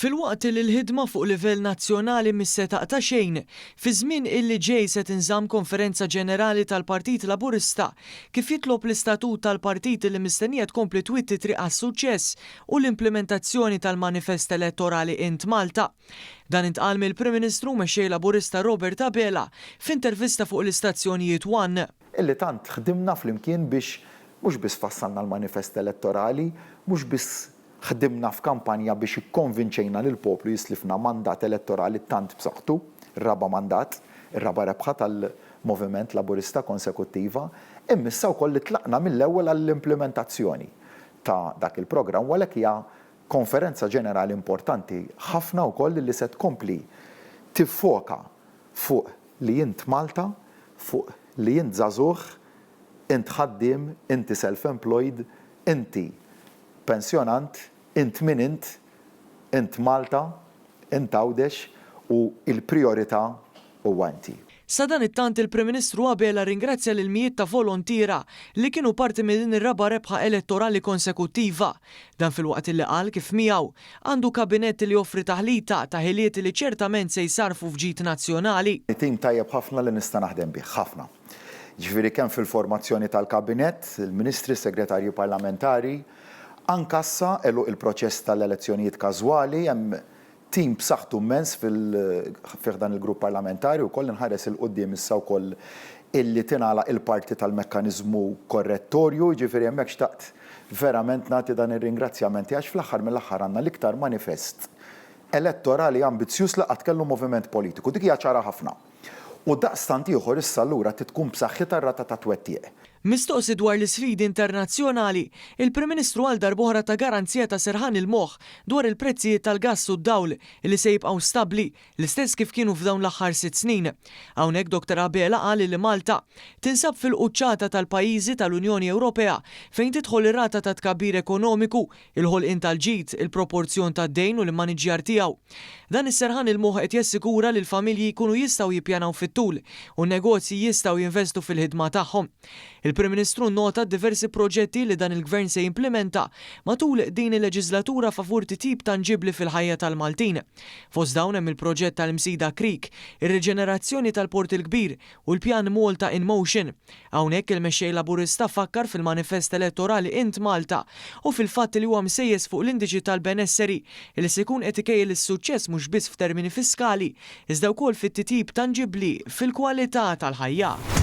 Filwaqt li l-ħidma fuq livell nazzjonali mhix se taqta' xejn, fiż-żmien illi ġej se tinżamm konferenza ġenerali tal-Partit Laburista kif jitlob l-istatut tal-partit illi mistennija tkompli twitti triq għas-suċċess u l-implimentazzjoni tal-manifest elettorali Int Malta. Dan intqal mill-Prim Ministru u Mexxej Laburista Robert Abela f'intervista fuq l-istazzjonijiet one. Illi tant ħdimna flimkien biex mhux biss fassalna l-manifest elettorali, mhux biss Ħdimna f'kampanja biex ikkonvinċejna lill-poplu jislifna mandat elettorali tant b'saħħtu, ir-raba' mandat, ir-raba' rebħa tal-Moviment Laburista konsekuttiva, imma issa wkoll li tlaqna mill-ewwel għall-implimentazzjoni ta' dak il-programm u għalhekk hija konferenza ġenerali importanti ħafna wkoll li se tkompli tiffoka fuq li int Malta, fuq li int żagħżugħ, int ħaddiem, inti self-employed, inti pensjonant, int min int, int Malta, int Għawdex u l-prijorità huwa inti. Sadanittant il-Prim Ministru Abela rringrazzja lil mijiet ta' volontiera li kienu parti minn din ir-raba' rebħa elettorali konsekuttiva. Dan filwaqt illi qal kif miegħu għandu kabinett li joffri taħlita ta' ħiliet li ċertament se jsarrfu f'ġid nazzjonali. Tim tajjeb ħafna li nista' naħdem bih, ħafna. Jiġifieri kemm fil-formazzjoni tal-Kabinett, il-Ministri, s-Segretarji Parlamentari, anke issa għeluq il-proċess tal-elezzjonijiet każwali, hemm tim b'saħħtu mmens fil fi ħdan il-Grupp Parlamentari wkoll inħares 'il quddiem issa wkoll illi tingħalaq il-parti tal-mekkaniżmu korrettorju, jiġifieri hemmhekk xtaqt verament nagħti dan ir-ringrazzjamenti għax fl-aħħar mill-aħħar għandna l-iktar manifest elettorali ambizzjuż li qatt kellu moviment politiku. Dik hija ċara ħafna. U daqstant ieħor issa allura trid tkun b'saħħitha r-rata ta' twettiq. Mistoqsi dwar l-isfidi internazzjonali, il-Prim Ministru għal darb'oħra ta garanzija ta' serħan il-moħħ dwar il-prezzijiet tal-gass u d-dawl li se jibqgħu stabbli, l-istess kif kienu f'dawn l-aħħar sitt snin. Hawnhekk Dottor Abela qal li Malta tinsab fil-quċċata tal-pajjiżi tal-Unjoni Ewropea fejn tidħol ir-rata ta' tkabbir ekonomiku il-ħolqien tal-ġid, il-proporzjon tad-dejn u l-immaniġġjar tiegħu. Dan is-serħan il-moħħ qed jassikura li l-familji jkunu jistgħu jippjanaw fit-tul u n-negozji jistgħu jinvestu fil-ħidma tagħhom. Il-Prim Ministru nnota d-diversi proġetti li dan il-Gvern se jimplimenta matul din il-leġiżlatura favur titjib tanġibbli fil-ħajja tal-Maltin. Fost dawn hemm il-proġett tal-Msida Creek, ir-riġenerazzjoni tal-Port il-Kbir u l-pjan Malta in Motion. Hawnhekk il-Mexxej Laburista fakkar fil-manifest elettorali Int Malta u fil-fatt li huwa msejjes fuq l-indiċi tal-benesseri li se jkun qed ikejjel is-suċċess mhux biss f'termini fiskali iżda wkoll fit-titjib tanġibbli fil-kwalità tal-ħajja.